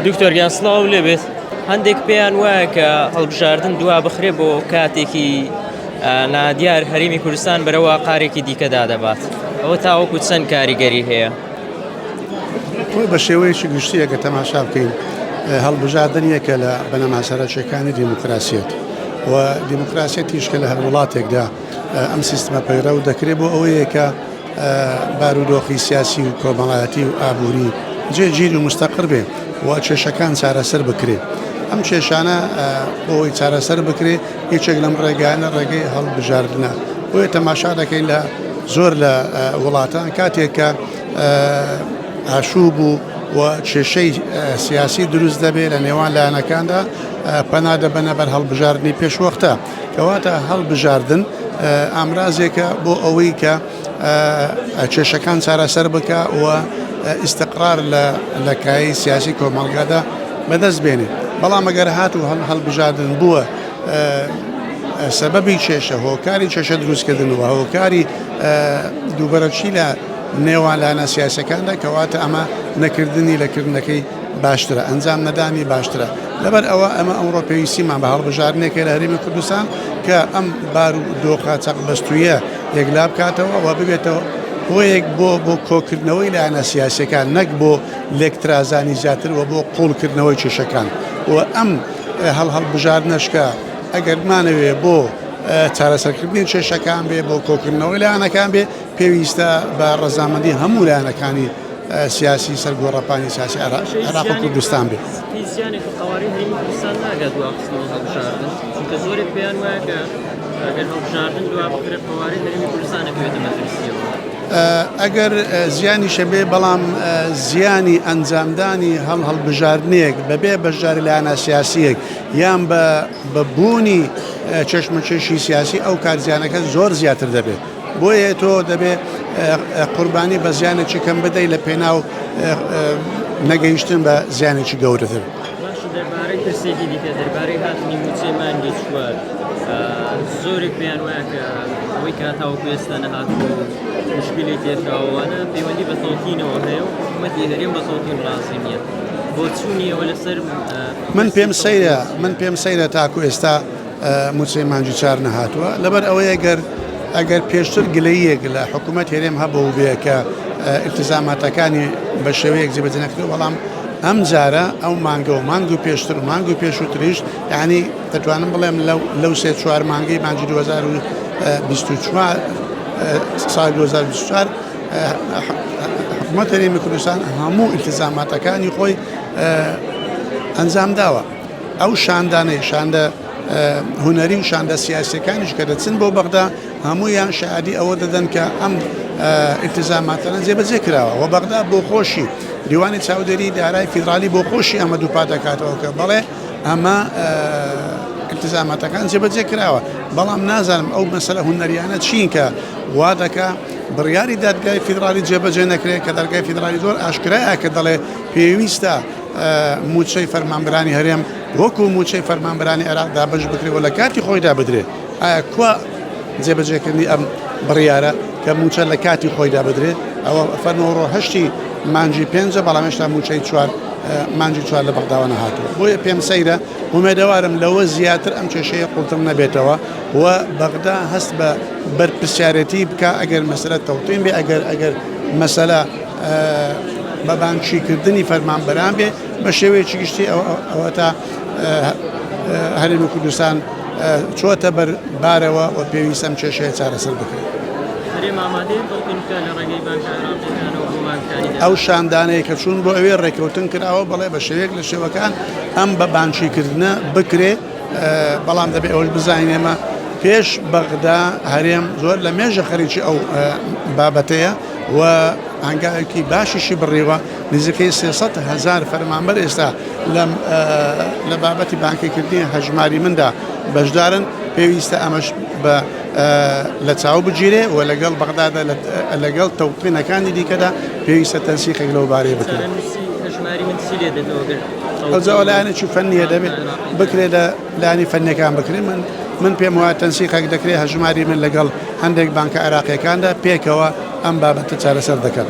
دکتۆر گیان سڵاو لێبێت هەندێک پێیان وایە کە هەڵبژاردن دوا بخرێ بۆ کاتێکی نادیار هەرێمی کوردستان بەرەوە قارێکی دیکەدا دەبات ئەوە تاوەکو چەند کاریگەری هەیە؟ خۆی بە شێوەیەکی گشتیە کە تەماشا بکەین هەڵبژاردن یەکە لە بنەما سەرەکیەکانی دیموکراسیەت و دیموکراسیەتیش کە لە هەر وڵاتێکدا ئەم سیستمە پەیڕەو دەکرێت بۆ ئەوەیە کە بارودۆخی سیاسی و کۆمەڵایەتی و ئابووری جێگیر و مستەقر بێ و کێشەکان چارەسەر بکرێ. ئەم کێشانە بۆ ئەوەی چارەسەر بکرێ یەکێک لەم ڕێگایانە ڕێگەی هەڵبژاردنە. بۆیە تەماشا دەکەین لە زۆر لە وڵاتان کاتێک کە ئاشوب و و کێشەی سیاسی دروست دەبێت لە نێوان لایەنەکاندا پەنا دەبەنە بەر هەڵبژاردنی پێشوەختە. کەواتە هەڵبژاردن ئامرازێکە بۆ ئەوەی کە کێشەکان چارەسەر بکە و ئیستقرار لە کایەی سیاسی کۆمەڵگادا بەدەست بێنێ. بەڵام ئەگەر هاتوو هەڵبژاردن بووە سەبەبی کێشە، هۆکاری کێشە دروستکردن و هۆکاری دووبەرەکی لە نێوان لایەنە سیاسەکاندا، کەواتە ئەمە نەکردنی لە کردنەکەی باشترە، ئەنجام نەدانی باشترە. لەبەر ئەوە ئەمە ئەمڕۆ پێویستیمان بە هەڵبژاردنێکە لە هەرێمی کوردستان کە ئەم بار و دۆخە چەقبەستوویە یەکلا بکاتەوە و ببێتەوە هۆیەک بۆ بۆ کۆکردنەوەی لایەنە سیاسیەکان نەک بۆ لێکترازانی زیاتر و بۆ قوڵکردنەوەی کێشەکان و ئەم هەڵ هەڵبژاردنەش کە ئەگەر بمانەوێ بۆ چارەسەرکردنی کێشەکان بێ بۆ کۆکردنەوەی لایەنەکان بێ پێویستە بە ڕەزامەندی هەموو لایەنەکانی سیاسی سەر گۆڕەپانی سیاسی عێراق و کوردستان بێت. هیچ زیانێک بە قەوارەی هەرێمی کوردستان ناگات دواخستنی هەڵبژاردن، چونکە زۆرێک پێیان وایە کە ئەگەر هەڵبژاردن دوا بخرێت قەوارەی هەرێمی کوردستان ئەکەوێتە مەترسییەوە. ئەگەر زیانیشە بێ بەڵام زیانی ئەنجامدانی هەڵ هەڵبژاردنێک بەبێ بەشداری لایەنە سیاسیەک یان بە بوونی چەشمەکێشی سیاسی ئەو کات زیانەکە زۆر زیاتر دەبێت. بۆیە تۆ دەبێ قوربانی بە زیانێکی کەم بدەیت لە پێناو نەگەیشتن بە زیانێکی گەورەتر. باشە دەربارەی پرسێکی دیکە دەربارەی هاتنی مووچەی مانگی چوار زۆرێک پێیان وایە کە ئەوەی کە تاوەکو ئێستا نەهاتوو مشکلەی تێکراوەوانە پەیوەندی بە تەوتینەوە هەیە و حکوومەتی هەرێم بە تەوتین ڕازی نییە بۆچوونی ئەوە لەسەر من پێم سەیرە من پێم سەیرە تاکو ئێستا مووچەی مانگی چار نەهاتووە، لەبەر ئەوەی گەر ئەگەر پێشتر گلەییەک لە حکوومەت هەرێم هەبوو بێ کە ئیلتیزاماتەکانی بە شێوەیەک جێبەجێ نەکردووە، بەڵام ئەم جارە ئەو مانگە و مانگ و پێشتر و مانگ و پێشووتریش یانی دەتوانم بڵێم لەو لەو سێ چوار مانگەی مانگی 2024 ساڵی 2024 حکوومەت هەرێمی کوردستان هەموو ئیلتیزاماتەکانی خۆی ئەنجام داوە. ئەو شاندانەی شاندە هونەری و شاندە سیاسیەکانیش کە دەچن بۆ بەغدا هەموویان شایەدی ئەوە دەدەن کە ئەم ئیلتیزاماتانە جێبەجێ کراوە و بەغدا بۆ خۆشی دیوانی چاودێری دارای فیدرالی بۆ خۆشی ئەمە دووپات دەکاتەوە کە بەڵێ ئەمە ئیلتیزاماتەکان جێبەجێ کراوە بەڵام نازانم ئەو مەسەلە هونەریانە چین کە وا دەکا بڕیاری دادگای فیدرالی جێبەجێ نەکرێت کە دادگای فیدرالی زۆر ئاشکرایە کە دەڵێ پێویستە مووچەی فەرمانبەرانی هەرێم وەکو مووچەی فەرمانبەرانی عێراق دابەش بکرێت و لە کاتی خۆیدا بدرێت. ئایا کوا جێبەجێکردنی ئەم بڕیارە کە مووچە لە کاتی خۆیدا بدرێت؟ ئەوە فەرموو ڕۆ هەشتی مانگی پێنجە، بەڵام هێشتا مووچەی چوار مانگی چوار لە بەغداوە نەهاتووە. بۆیە پێم سەیرە، ئومێدەوارم لەوە زیاتر ئەم کێشەیە قوڵتر نەبێتەوە و بەغدا هەست بە بەرپرسیارێتی بکا ئەگەر مەسەلە تەوتین بێ، ئەگەر ئەگەر مەسەلە بە بانکیکردنی فەرمانبەران بێ بە شێوەیەکی گشتی ئەوە تا هەرێمی کوردستان چۆتە بەر بارەوە و پێویستە ئەم کێشەیە چارەسەر بکرێت. ئەو شاندانەی کە چوون بۆ ئەوێ ڕێککەوتن کراوە بەڵێ بە شێوەیەک لە شێوەکان ئەم بە بانکیکردنە بکرێ بەڵام دەبێ ئەوەش بزانین ئێمە پێش بەغدا هەرێم زۆر لە مێژە خەریکی ئەو بابەتەیە و هەنگاوێکی باشیشی بڕیوە، نزیکەی 300 هەزار فەرمانبەر ئێستا لە بابەتی بانکیکردنی هەژماری مندا بەشدارن، پێویستە ئەمەش بە لە چاو بگیرێ و لەگەڵ بەغدادا لەگەڵ تەوتینەکانی دیکەدا پێویستە تەنسیقێک لەو بارەیە بکرێت. ئەوجا ئەو لایەنێکی فەنیە دەبێت بکرێت لە لایەنی فەنیەکان بکرێت من من پێم وایە تەنسیقێک دەکرێت هەژماری من لەگەڵ هەندێک بانکە عێراقیەکاندا پێکەوە ئەم بابەتە چارەسەر دەکەن.